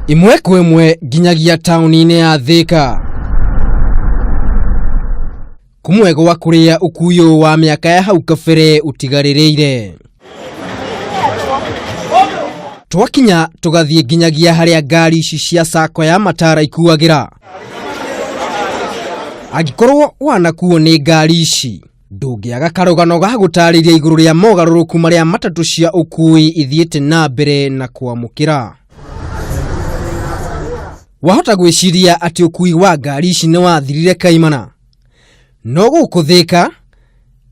Ĩmwe kwa ĩmwe nginyagia taũni-inĩ ya Thĩka. Kũmwe gwa kũrĩa ũkui ũyũ wa mĩaka ya hau kabere ũtigarĩrĩire. Twakinya tũgathiĩ nginyagia harĩa ngari ici cia sacco ya Matara ikuagĩra. Angĩkorwo wanakuo nĩ ngari ici, ndũngĩaga karũgano ga gũtarĩria igũrũ rĩa mogarũrũku marĩa matatũ cia ũkui ithiĩte na mbere na kwamũkĩra. Wahota gwĩciria atĩ ũkui wa ngari ici nĩ wathirire kaimana, no gũkũ Thĩka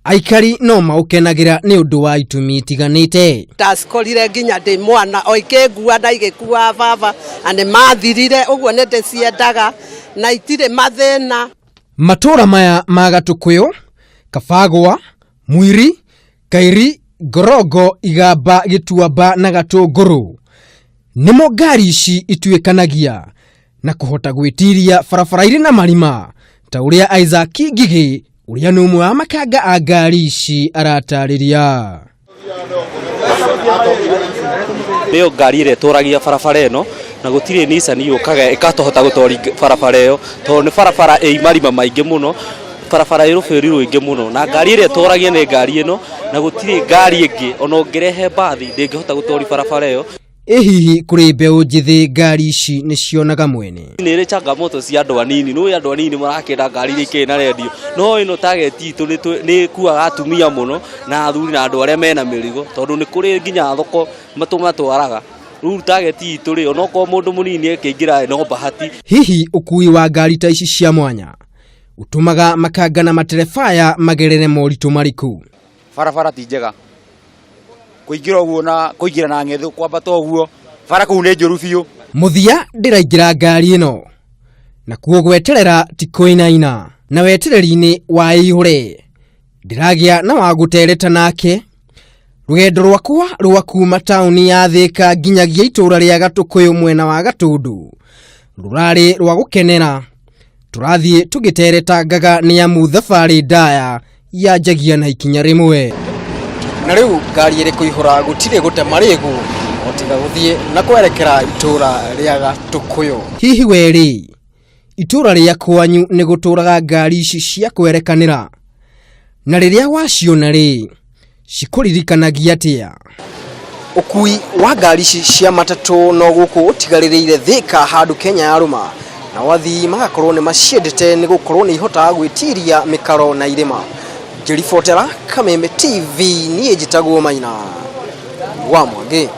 aikari no maũkenagĩra nĩ ũndũ wa itũmi itiganĩte. Ndacikorire nginya ndĩ mwana o ikĩngua na igĩkua baba na nĩ mathirire, ũguo nĩ ndĩciendaga na itirĩ mathĩna. Matũra maya ma Gatũkũyũ, Kabagwa, Mwiri, Kairi, Ngorongo, Igamba, Gĩtuamba na Gatũngũrũ nĩmo ngari ici ituĩkanagia na kũhota gwĩtiria barabara irĩ na marima ta ũrĩa Isaac Ngigĩ ũrĩa nĩ ũmwe wa makanga a ngari ici aratarĩria. Nĩyo ngari ĩrĩa ĩtũragia barabara ĩno na gũtirĩ Nissan yũkaga ĩkahota gũtoria barabara ĩyo tondũ nĩ barabara ĩ marima maingĩ mũno, barabara ĩ rũbĩri rũingĩ mũno na ngari ĩrĩa ĩtũragia nĩ ngari ĩno na gũtirĩ ngari ĩngĩ ona ũngĩrehe mbathi ndĩngĩhota gũtoria barabara ĩyo. Ĩ hihi kũrĩ mbeũ njĩthĩ ngari ici nĩ cionaga mwene? Nĩ ĩrĩ changamoto cia andũ anini, nĩ ũĩ andũ anini marakĩenda ngari iria ikĩrĩ na rendio, no ĩno target itũ nĩ ĩkuaga atumia mũno na athuri na andũ arĩa mena mĩrigo tondũ nĩ kũrĩ nginya thoko tũmatwaraga. Rĩu target itũ rĩ, onokorwo mũndũ mũnini akĩingĩra no bahati. Hihi ũkui wa ngari ta ici cia mwanya ũtũmaga makanga na materebaya magerere moritũ marĩkũ? Barabara ti njega, kũingĩra ũguo na kũingĩra na ng'ethũ kwambata ũguo, bara kũu nĩ njũru biũ. Mũthia ndĩraingĩra ngari ĩno nakuo gweterera ti kũinaina na wetereri-inĩ wa ĩihũre ndĩragĩa na wa gũtereta nake. Rũgendo rwakwa rwa kuma taũni ya Thĩka nginyagia itũũra rĩa Gatũkũyũ mwena wa Gatũndũ rũrarĩ rwa gũkenera. Tũrathiĩ tũgĩteretangaga nĩ amu thabarĩ ndaya yanjagia na ikinya rĩmwe. Na rĩu ngari ĩrĩ kũihũra gũtirĩ gũte marĩgu o tiga gũthiĩ na kwerekera itũũra rĩa Gatũkũyũ. Hihi we rĩ, itũũra rĩa kwanyu nĩ gũtũũraga ngari ici cia kwerekanĩra? Na rĩrĩa waciona rĩ, cikũririkanagia atĩa? Ũkui wa ngari ici cia matatũ no gũkũ ũtigarĩrĩire Thĩka handũ Kenya yarũma, nao athii magakorwo nĩ maciendete nĩ gũkorwo nĩ ihotaga gwĩtiria mĩkaro na irĩma. Ngĩribotera Kameme TV niĩ njĩtagwo Maina wa Mwangi.